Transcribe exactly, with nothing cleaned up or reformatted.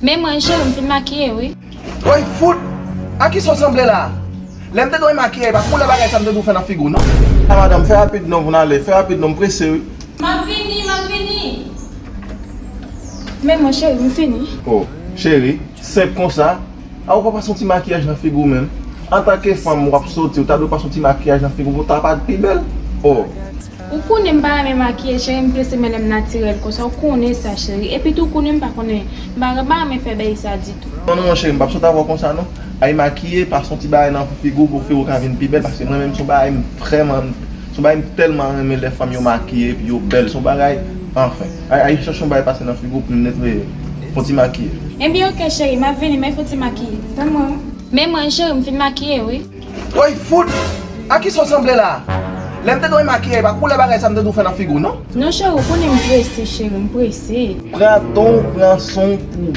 Men mwen, cheri, m fin makiye, wi. Woy, fout! A kisa w sanble la? Lè m te dwe makiye, pa koulè bagay sa m te dwe fè nan figi w, non. A, madanm, fè rapid non pou n ale, fè rapid non, m prese, wi. M ap vini, m ap vini. Men mwen, cheri, m fini. Oh, cheri, senp konsa. A, ou pa pase yon ti makiyaj nan figi w menm? Antanke fanm, w ap soti, ou ta dwe pase yon ti makiyaj nan figi w pou w ta pa pi bèl. Oh. Ou konnen m pa renmen makiye, cheri, m prese, men lè m natirèl konsa, ou konnen sa, cheri. Epi tou, ou konnen m pa konnen, m pa, m pa renmen fè bagay sa ditou. Non, non, non, cheri, m p ap sot avè w konsa, non. Ay makiye, pase yon ti bagay nan figi w pou figi w ka vin pi bèl, paske mwen menm, se yon bagay m vrèman, se yon bagay m tèlman renmen lè fanm yo makiye, epi yo bèl, se yon bagay, anfen. Ay, ay chèche yon bagay pase nan figi w pou m netwaye, fè yon ti makiye. Ebyen, oke, cheri, m ap vini, men fè yon ti makiye. Tann mwen, wi. Men mwen, cheri, m fin makiye, wi. Woy, fout! A kisa w sanble la? Lè m te dwe makiye, pa koulè bagay sa m te dwe fè nan figi w, non. Non, cheri, ou konnen m prese, cheri, m prese. Pran tan w, pran san w pou w